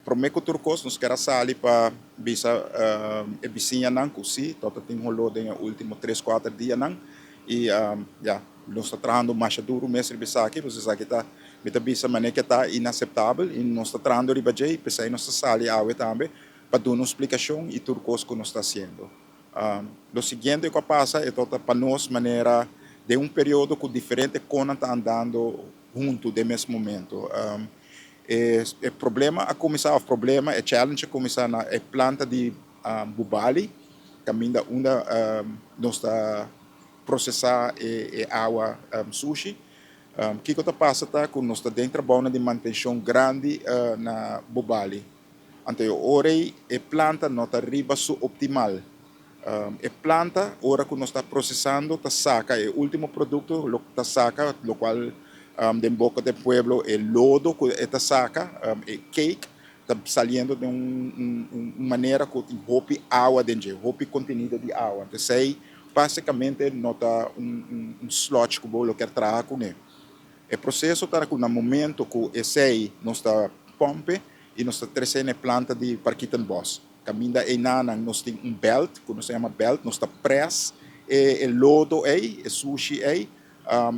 Promé ku tur kos nos ker a sali pa bisa e bisiñanan ku si tabata tin holó den e último tres kuater dianan i ya nos ta trahando masha duru mes riba esaki pasobra esaki ta mi ta bisa manera ke ta inaseptabel i nos ta trahando riba dje i p'esei nos ta sali awe tambe pa duna un splikashon i tur kos ku nos ta hasiendo. Lo siguiente ku a pasa e tabata pa nos manera den un periodo ku diferente konan ta andando huntu den mes momento. E e problema a kuminsá òf problema, e challenge a kuminsá na e planta di Bubali, kaminda unda nos ta prosesá e e awa sushi. Kiko ta pasa ta ku nos ta den trabounan di mantenshon grandi na Bubali. Anto e ora ei e planta no ta riba su optimal. E planta ora ku nos ta prosesando ta saka e último produkto lo ta saka lokual den boka den pueblo e lodo ku e ta saka e cake ta saliendo den un manera ku tin hopi awa den dje, hopi kontenido di awa. Anto esei básikamente no ta un sludge ku bo lo kier traha kuné. E proseso ta ku na momento ku esei nos ta pòmpe i nos ta trese na e planta di Parkietenbos. Kaminda einanan nos tin un bèlt, ku nos ta yama bèlt, nos ta près e lodo ei, e sushi ei,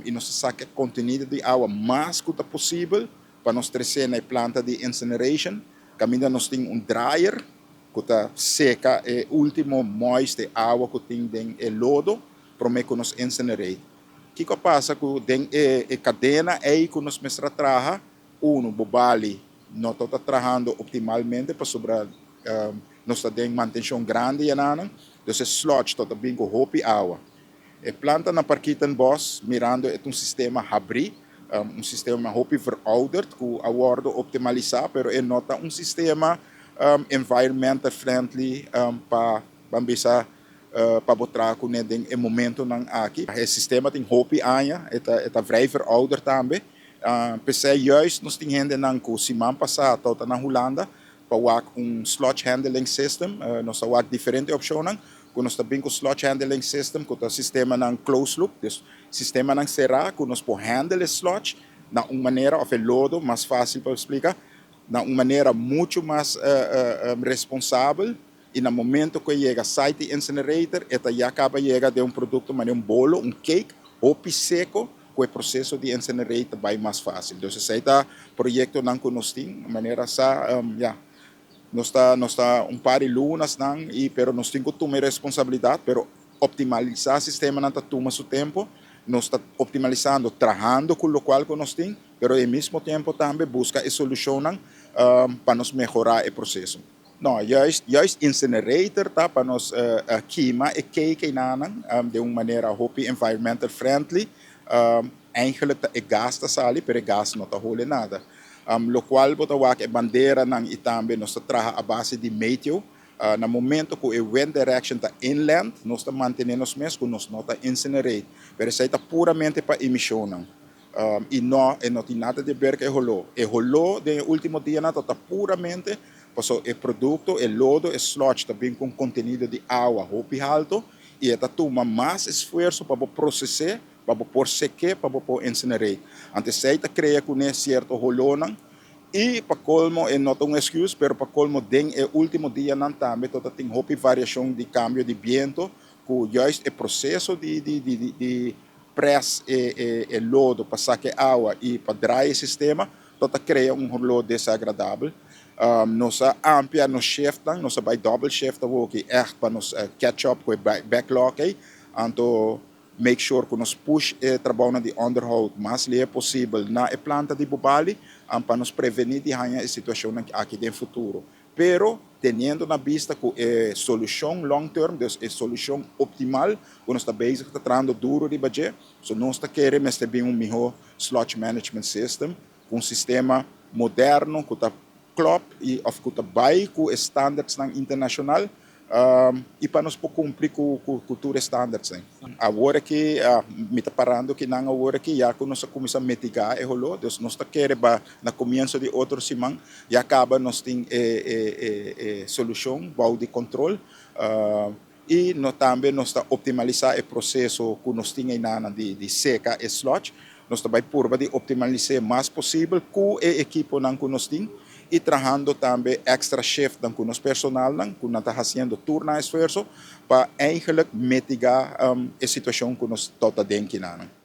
i nos ta saka e kontenido di awa mas ku ta posibel pa nos tres'é na e planta di incineration. Kaminda nos tin un dryer ku ta seka e último moist, e awa ku tin den e lodo, promé ku nos incinerate. Kiko a pasa ku den e kadena ei ku nos mester a traha? Uno, bo bali no ta ta trahando optimalmente pasobra nos ta den mantenshon grandi yananan, dus e sludge ta ta bin ku hopi awa. E planta na Parkietenbos mirando e ta un sistema habrí, un sistema hopi verouderd ku a wòrdu optimalisá pero e no ta un sistema environmental friendly pa ban bisa pa bo traha kuné den e momentonan aki. E sistema tin hopi aña, e ta vrij verouderd tambe. P'esei juist nos tin hendenan ku siman pasá tabata na Hulanda pa wak un sludge handling system. Nos ta wak diferente opshonnan ku nos ta bin ku sludge handling system ku ta sistemanan closed loop, dus sistemanan será ku nos por handle e sludge na un manera òf e lodo, mas fásil pa splika, na un manera muchu mas responsabel. I na momento ku e yega site di incinerator e ta ya kaba yega den un produkto manera un bolo, un cake, hopi seko ku e proseso di incinerate ta bai mas fásil. Dus esei ta proyektonan ku nos tin. Manera sa ya nos ta nos ta un par di lunasnan i pero nos tin ku tuma e responsabilidat pero optimalisá sistemanan ta tuma su tempu. Nos ta optimalisando trahando ku lokual ku nos tin pero e mismo tempu tambe buska e solushonnan pa nos mehorá e proseso. No, juist, juist incinerator ta pa nos kima e cake einanan den un manera hopi environmental friendly. Eigenlijk ta e gas ta sali, pero e gas no ta hole nada. Locual bo ta wak e banderanan y tambe nos ta traha a base di meteo. Na momento cu e wind direction ta inland, nos ta mantene nos mes cu nos no ta incinerate. Pero esey ta puramente pa emisionnan. I no, e no tin nada di ber ku e holó. E holó den e último dianan ta ta puramente pasobra e produkto, e lodo, e sludge ta bin ku un kontenido di awa hopi haltu i e ta tuma mas esfuerso pa bo proses'é, pa bo por sek'é, pa bo por insiner'é. Anto esei ta krea kuné sierto holónan i pa kolmo e no ta un excuse, pero pa kolmo den e último dianan tambe ta ta tin hopi variashon di kambio di biento ku juist e proseso di di di di press e e e lodo pa saka e awa i pa draai e sistema to ta krea un holó desagradabel. Nos a amplia nos shiftnan, nos a bai double shift awoki ègt pa nos catch up ku e backlog ei, anto make sure ku nos push e trabounan di onderhoud mas lihe posibel na e planta di Bubali pa nos prevení di haña e situashonnan aki den futuro. Pero teniendo na bista ku e solushon long term, dus e solushon optimal ku nos ta bezig ta trahando duro riba dje, so nos ta kere mester bin un miho sludge management system, ku un sistema moderno ku ta klòp i òf ku ta bai ku e standardsnan internashonal i pa nos por kumpli ku ku tur e standardsnan. Awor aki mi ta parando kinan awor aki ya ku nos a kuminsá mitigá e holó, dus nos ta kere ba na komienso di otro siman ya kaba nos tin e e e solushon bou di kontrol i no tambe nos ta optimalisá e proseso ku nos tin einanan di di seka e sludge. Nos ta bai purba di optimalis'é mas posibel ku e ekiponan ku nos tin. i trahando tambe extra shiftnan ku nos personalnan ku nan ta hasiendo tur nan esfuerso pa eigenlijk mitigá e situashon ku nos ta den kinanan.